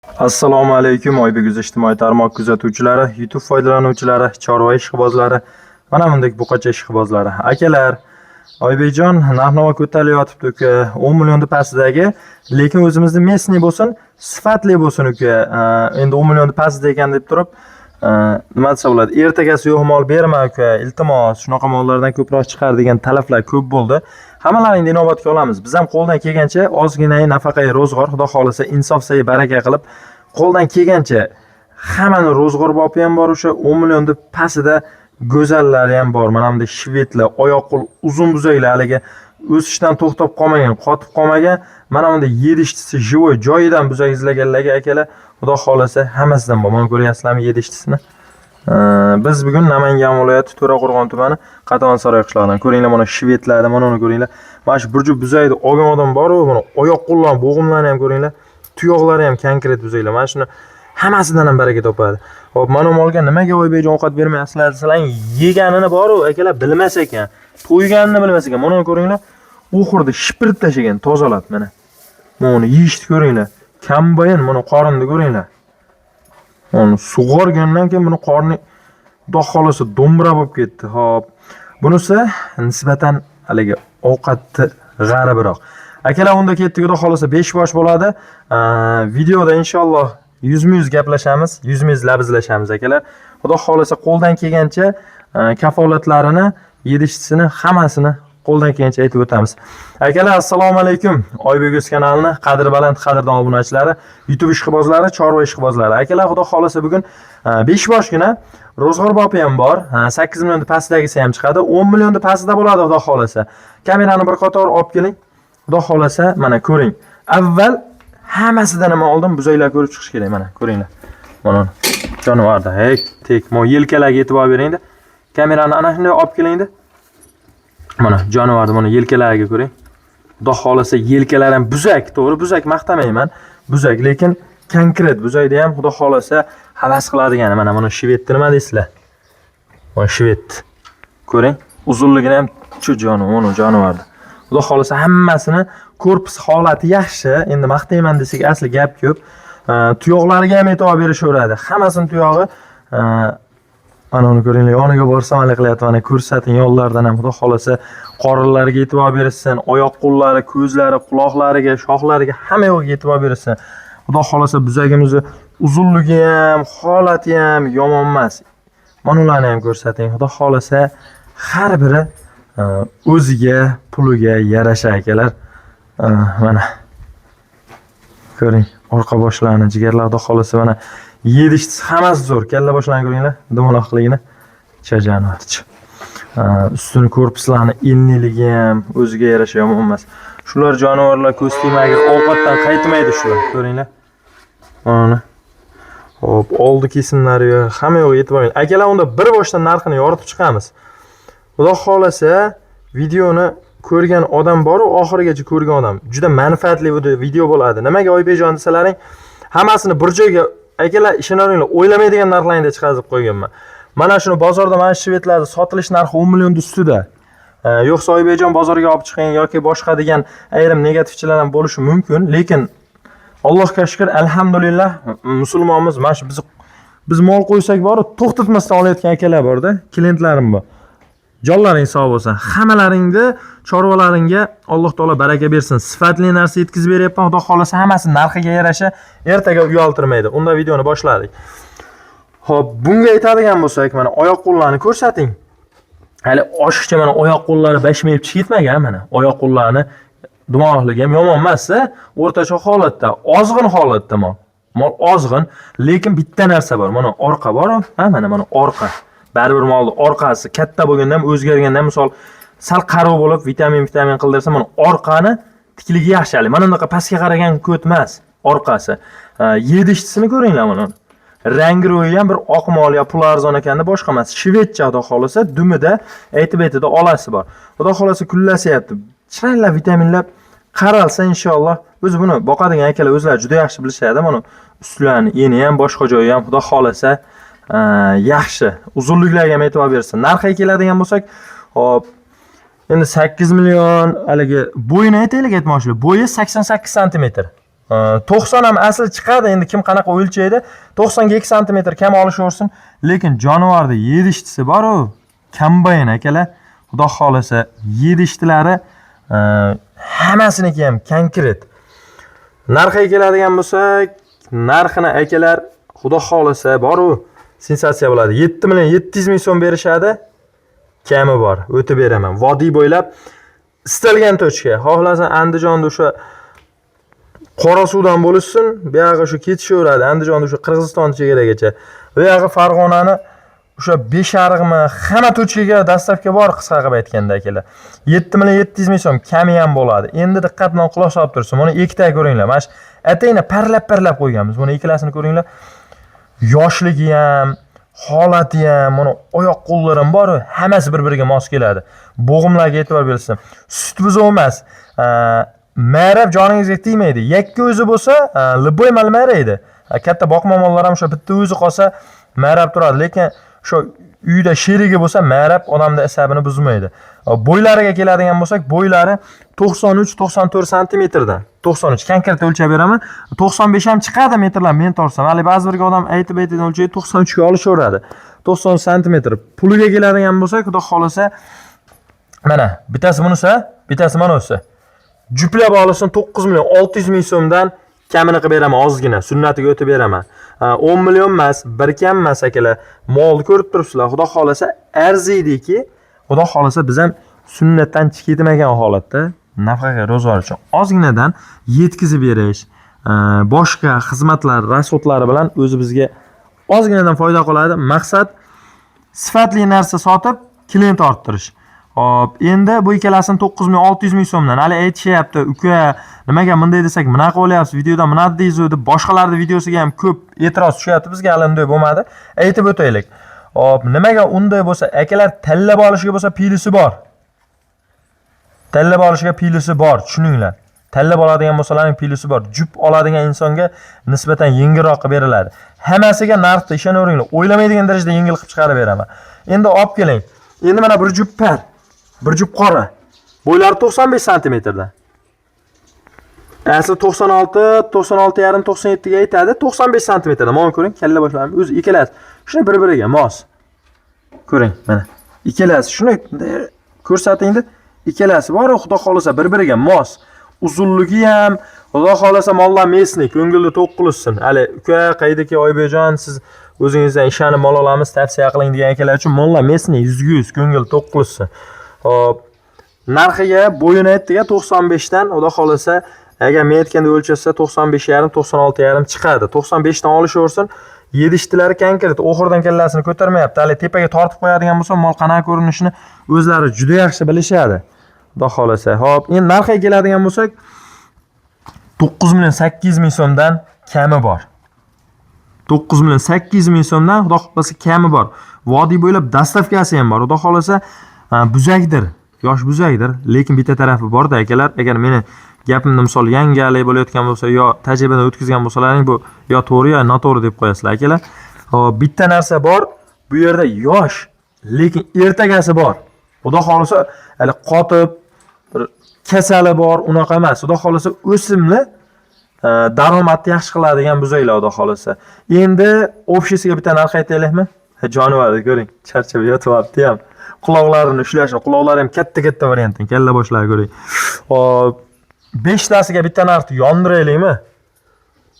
Assalomu alaykum Oybek UZ ijtimoiy tarmoq kuzatuvchilari, YouTube foydalanuvchilari, chorva ishqibozlari, mana bundek buqacha ishqibozlari. Akalar, Oybekjon narx-navo ko'tarilyotibdi uka, 10 millionda pastidagi, lekin o'zimizni местный bo'lsin, sifatli bo'lsin uka. Endi 10 millionda pastida ekan deb turib, nima desa bo'ladi, ertagasi yo'q mol berma uka, iltimos, shunaqa mollardan ko'proq chiqar degan talablar ko'p bo'ldi. Hammalaringni inobatga olamiz. Biz ham qo'ldan kelgancha ozgina nafaqai ro'zg'or, Xudo xohlasa insof sayi baraka qilib, qo'ldan kelgancha hammani ro'zg'or bopi ham bor, o'sha 10 millionda pastida go'zallari ham bor. Mana bunday shvedlar, oyoq qo'l uzun buzaklar, haligi o'sishdan to'xtab qolmagan, qotib qolmagan. Mana bunday yedishtisi живой joyidan buzak izlaganlarga akalar, Xudo xohlasa hammasidan bor. Mana ko'ryapsizlarmi yedishtisini? Biz bugun Namangan viloyati To'raqo'rg'on tumani Qatonsaroy qishlog'idan. Ko'ringlar mana shvedlarni, mana uni ko'ringlar. Mana shu bir juft buzakni olgan odam bor-u, mana oyoq qo'llar, bo'g'imlarini ham ko'ringlar. Tuyoqlari ham konkret buzaklar. Mana shuni hammasidan ham baraka topadi. Xo'p, mana bu molga nimaga Oybekjon ovqat bermayapsizlar desalar, yeganini bor-u, akalar bilmas ekan. To'yganini bilmas ekan. Mana uni ko'ringlar. O'xirda shipirib tashlagan, tozalab mana. Mana uni yeyishni ko'ringlar. Kombayn mana qorinni ko'ringlar. Mana sug'organdan keyin buni qorni xudo xohlasa do'mbira bo'lib ketdi. Xo'p. Bunisi nisbatan haligi ovqatni g'aribroq. Akalar, unda ketdik, xudo xohlasa 5 bosh bo'ladi. Videoda inshaalloh yuzma-yuz gaplashamiz, yuzma-yuz labizlashamiz akalar. Xudo xohlasa qo'ldan kelgancha kafolatlarini, yedishtisini hammasini qo'ldan kelgancha aytib o'tamiz. Akalar, assalomu alaykum. Oybek UZ kanalini qadri baland qadrdon obunachilari, YouTube ishqibozlari, chorva ishqibozlari. Akalar, xudo xohlasa bugun 5 boshgina ro'zg'or bopi ham bor. 8 millionda pastidagisi ham chiqadi. 10 millionda pastida bo'ladi xudo xohlasa. Kamerani bir qator olib keling. Xudo xohlasa mana ko'ring. Avval hammasidan nima oldin buzaklar ko'rib chiqish kerak mana ko'ringlar. Mana uni. Jonivorda, hey, tek mo yelkalarga e'tibor beringda. Kamerani ana shunday olib kelingda. Mana jonivorni mana yelkalariga ko'ring. Xudo xohlasa yelkalari ham buzak, to'g'ri buzak maqtamayman. Buzak, lekin konkret buzakda ham xudo xohlasa havas qiladigani. Mana mana shvedni nima deysizlar? Mana shved. Ko'ring, uzunligini ham shu joni, uni jonivorni. Xudo xohlasa hammasini korpus holati yaxshi. Endi maqtayman desak asli gap ko'p. Tuyoqlariga ham e'tibor berishaveradi. Hammasini tuyog'i mana uni ko'ringlar, yoniga borsam hali qilyapti. Mana ko'rsating yo'llardan ham xudo xohlasa qorinlariga e'tibor berishsin, oyoq qo'llari, ko'zlari, quloqlariga, shoxlariga hamma yo'g'iga e'tibor berishsin. Xudo xohlasa buzagimizni uzunligi ham, holati ham yomon emas. Mana ularni ham ko'rsating. Xudo xohlasa har biri o'ziga, puliga yarasha akalar. Mana ko'ring, orqa boshlarini, jigarlar xudo xohlasa mana yedishtisi hammasi zo'r. Kalla boshlarini ko'ringlar, dumaloqligini. Chajanovarchi. Ustini korpuslarni enliligi ham o'ziga yarasha yomon emas. Shular jonivorlar ko'z tegmagir ovqatdan qaytmaydi shular. Ko'ringlar. Mana. Hop, oldi kesimlari hamma yo'q e'tibor bering. Akalar, unda bir boshdan narxini yoritib chiqamiz. Xudo xohlasa videoni ko'rgan odam bor-u, oxirigacha ko'rgan odam juda manfaatli video bo'ladi. Nimaga Oybekjon desalaring, hammasini bir joyga akalar ishonaveringlar, o'ylamaydigan narxlarni chiqarib qo'yganman. Mana shuni bozorda mana shu shvedlarda sotilish narxi 10 million ustida. Yo'qsa Oybekjon bozorga olib chiqing yoki boshqa degan ayrim negativchilar ham bo'lishi mumkin, lekin Allohga shukr, alhamdulillah musulmonmiz. Mana shu biz mol qo'ysak bor, to'xtatmasdan olayotgan akalar borda, klientlarim bor. Jonlaring sog' bo'lsin. Hammalaringni chorvalaringga Alloh taolo baraka bersin. Sifatli narsa yetkazib beryapman. Xudo xohlasa hammasi narxiga yarasha, ertaga uyaltirmaydi. Unda videoni boshladik. Xo'p, bunga aytadigan bo'lsak, mana oyoq qo'llarni ko'rsating. Hali oshiqcha mana oyoq qo'llari bashmayib chiqib ketmagan mana. Oyoq qo'llarini dumaloqligi ham yomon emas, o'rtacha holatda, ozg'in holatda mol. Mol ozg'in, lekin bitta narsa bor. Mana orqa bor, ha, mana mana orqa. Baribir molni orqasi katta bo'lganda ham, o'zgarganda ham, misol sal qarov bo'lib vitamin qildirsa, mana orqani tikligi yaxshi hali. Mana bunaqa pastga qaragan ko't emas, orqasi. Yedishtisini ko'ringlar mana. Rangi ro'yi ham bir oq mol yo pul arzon ekanda boshqa emas. Shvedcha xudo xohlasa dumida aytib aytida olasi bor. Xudo xohlasa kullasayapti. Chiroyli vitaminlab qaralsa inshaalloh o'zi buni boqadigan akalar o'zlari juda yaxshi bilishadi. Mana ustlarini eni ham boshqa joyi ham xudo xohlasa yaxshi. Uzunliklariga ham e'tibor bersin. Narxiga keladigan bo'lsak, hop, endi 8 million haligi bo'yini aytaylik aytmoqchi. Bo'yi 88 santimetr. 90 ham asli chiqadi, endi kim qanaqa o'lchaydi. 90 ga 2 santimetr kam olishaversin, lekin jonivorni yedishtisi bor-u, kombayn akalar. Xudo xolasa yedishtilari hammasiniki ham konkret. Narxiga keladigan bo'lsak, narxini akalar xudo xolasa bor-u, sensatsiya bo'ladi. 7 million 700 ming so'm berishadi. Kami bor, o'tib beraman. Vodiy bo'ylab istalgan tochka, xohlasan Andijonda o'sha Qorasuvdan bo'lishsin, buyog'i shu ketishaveradi. Andijonda o'sha Qirg'iziston chegaragacha. Bu yog'i Farg'onani o'sha Beshariqmi, hamma tochkaga dastavka bor, qisqa qilib aytganda akalar. 7 million 700 ming so'm kami ham bo'ladi. Endi diqqat bilan quloq solib tursin. Buni ikkita ko'ringlar. Mana shu atayna parlab-parlab qo'yganmiz. Buni ikkalasini ko'ringlar. Yoshligi ham, holati ham, mana oyoq qo'llari ham bor, hammasi bir-biriga mos keladi. Bo'g'imlarga e'tibor berilsin. Sut buzov emas. Marab joningizga tegmaydi. Yakka o'zi bo'lsa, liboy mal maraydi. Katta boqma mollar ham o'sha bitta o'zi qolsa marab turadi, lekin o'sha uyda sherigi bo'lsa marab odamda asabini buzmaydi. Bo'ylariga keladigan bo'lsak, bo'ylari 93-94 santimetrdan. 93 konkret o'lchab beraman. 95 ham chiqadi metrlar men tortsam. Hali ba'zi bir odam aytib aytib o'lchaydi, 93 ga olishaveradi. 90 santimetr. Puliga keladigan bo'lsak, xudo xolasa mana bittasi bunisi, bittasi mana o'si. Juplab olsin 9 million 600 ming so'mdan kamini qilib beraman ozgina, sunnatiga o'tib beraman. 10 million emas, bir kam emas akalar. Molni ko'rib turibsizlar. Xudo xolasa arziydiki, xudo xolasa biz ham sunnatdan chiqib ketmagan holatda nafaqaga ro'zg'or uchun ozginadan yetkazib berish, boshqa xizmatlar, rasxodlari bilan o'zimizga ozginadan foyda qoladi. Maqsad sifatli narsa sotib, klient orttirish. Hop, endi bu ikkalasini 9 million 600 ming so'mdan. Hali aytishyapti, uka, nimaga bunday desak, bunaqa bo'lyapsiz, videoda bunaqa deysiz deb boshqalarning videosiga ham ko'p e'tiroz tushyapti. Bizga hali unday bo'lmadi. Aytib o'taylik. Hop, nimaga unday bo'lsa, akalar tanlab olishga bo'lsa plyusi bor. Tanlab olishga plyusi bor, tushuninglar. Tanlab oladigan bo'lsalaring plyusi bor. Jup oladigan insonga nisbatan yengilroq qilib beriladi. Hammasiga narxda ishonaveringlar. O'ylamaydigan darajada yengil qilib chiqarib beraman. Endi olib keling. Endi mana bir jup par, bir jup qora. Bo'ylari 95 santimetrdan. Asli 96, 96,5, 97 ga aytadi, 95 santimetrdan. Mana ko'ring, kalla boshlarim o'zi ikkalasi. Shuni bir-biriga mos. Ko'ring, mana. Ikkalasi shuni ko'rsatingda, ikkalasi bor, xudo xolasa bir-biriga mos. Uzunligi ham, xudo xolasa mollar местный, ko'ngilni to'q qilishsin. Hali uka, qaydaki Oybekjon, siz o'zingizdan ishonib mol olamiz, tavsiya qiling degan akalar uchun mollar местный, 100% ko'ngil to'q qilishsin. Hop, narxiga bo'yini aytdik 95 dan, xudo xolasa agar men aytganda o'lchasa 95,5, 96,5 chiqadi. 95 dan olishaversin. Yedishtilari konkret, oxiridan kallasini ko'tarmayapti. Hali tepaga tortib qo'yadigan bo'lsa, mol qanaqa ko'rinishini o'zlari juda yaxshi bilishadi. Xudo xolasa. Hop, endi narxiga keladigan bo'lsak, 9 million 800 ming so'mdan kami bor. 9 million 800 ming so'mdan xudo xolasa kami bor. Vodiy bo'ylab dastavkasi ham bor. Xudo xolasa buzakdir, yosh buzakdir, lekin bitta tarafi borda akalar, agar meni gapimni misol yangalik bo'layotgan bo'lsa yo tajribadan o'tkazgan bo'lsalaring, bu yo to'g'ri yo noto'g'ri deb qo'yasizlar akalar. Hop, bitta narsa bor, bu yerda yosh, lekin ertagasi bor. Xudo xolasa hali qotib bir kasali bor, unaqa emas. Xudo xolasa o'simli daromadni yaxshi qiladigan buzaklar xudo xolasa. Endi общий siga bitta narx aytaylikmi? Jonivorni ko'ring, charchab yotyapti ham. Quloqlarini ushlashni, quloqlari ham katta-katta variantdan, kalla boshlari ko'ring. Hop, beshtasiga bitta narxni yondiraylikmi?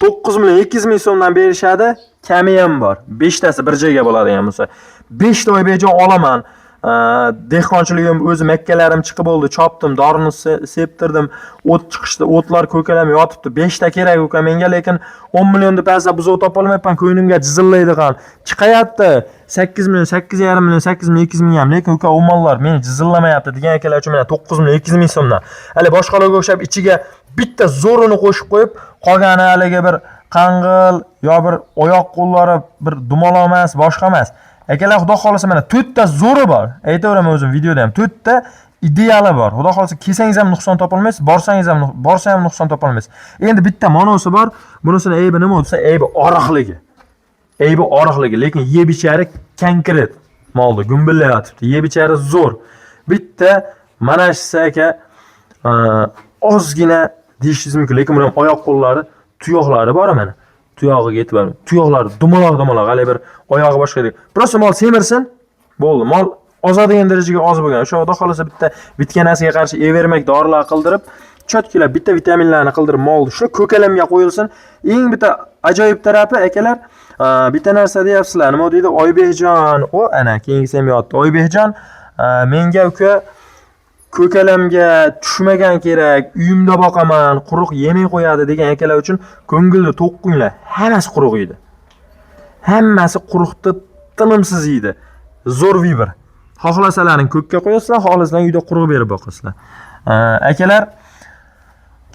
9 million 200 ming so'mdan berishadi, kami ham bor. Beshtasi bir joyga bo'ladigan bo'lsa. 5 ta Oybekjon olaman. Dehqonchiligim o'zi makkalarim chiqib bo'ldi, chopdim, dorini septirdim, o't chiqishdi, o'tlar ko'kalam yotibdi. 5 ta kerak uka menga, lekin 10 million deb pastda buzov topolmayapman, ko'nglimga jizillaydigan. Chiqayapti. 8 million, 8,5 million, 8 million 200 ming ham, lekin uka u mollar meni jizillamayapti degan akalar uchun mana 9 million 200 ming so'mdan. Hali boshqalarga o'xshab ichiga bitta zo'rini qo'shib qo'yib, qolgani haligi bir qang'il yo bir oyoq qo'llari bir dumaloq emas, boshqa emas. Akalar, xudo xolasa mana 4 ta zo'ri bor. Aytaveraman o'zim videoda ham. 4 ta ideali bor. Xudo xolasa kelsangiz ham nuqson topolmaysiz, borsangiz ham borsa ham nuqson topolmaysiz. Endi bitta monosi bor. Bunisini aybi nima desa, aybi oriqligi. Aybi oriqligi, lekin yeb ichari konkret molni gumbillayotibdi. Yeb ichari zo'r. Bitta mana shu aka ozgina deyishingiz mumkin, lekin buni ham oyoq qo'llari Tuyoqlari bor mana. Tuyog'iga yetib bormaydi. Tuyoqlari dumaloq dumaloq, hali bir oyog'i boshqa. Просто mol semirsin, bo'ldi. Mol ozadigan darajaga oz bo'lgan. O'sha xudo xolasa bitta bitganasiga qarshi evermak dorilar qildirib, chotkilab bitta vitaminlarni qildirib molni shu ko'kalamga qo'yilsin. Eng bitta ajoyib tarafi akalar, bitta narsa deyapsizlar. Nima deydi? Oybekjon, o ana keyingisi ham yotdi. Oybekjon, menga uka ko'kalamga tushmagan kerak, uyimda boqaman, quruq yemay qo'yadi degan akalar uchun ko'ngilni to'q qo'yinglar. Hammasi quruq yeydi. Hammasi quruqni tinimsiz yeydi. Zo'r выбор. Xohlasalaring ko'kka qo'yasizlar, xohlasalaring uyda quruq berib boqasizlar. Akalar,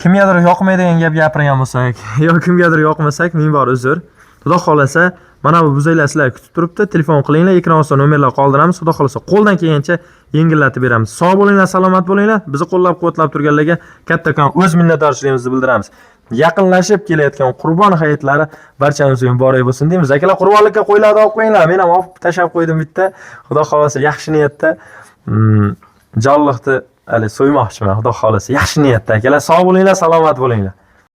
kimgadir yoqmaydigan gap gapirgan bo'lsak, yo kimgadir yoqmasak, ming bor uzr. Xudo xolasa, mana bu buzaylar sizlar kutib turibdi. Telefon qilinglar, ekran ostida nomerlar qoldiramiz. Xudo xolasa qo'ldan kelgancha yengillatib beramiz. Sog' bo'linglar, salomat bo'linglar. Bizni qo'llab-quvvatlab turganlarga kattakon o'z minnatdorchiligimizni bildiramiz. Yaqinlashib kelayotgan Qurbon hayitlari barchamizga muborak bo'lsin deymiz. Akalar, qurbonlikka qo'ylarni olib qo'yinglar. Men ham olib tashlab qo'ydim bitta. Xudo xolasa yaxshi niyatda jonliqni hali so'ymoqchiman. Xudo xolasa yaxshi niyatda akalar. Sog' bo'linglar, salomat bo'linglar.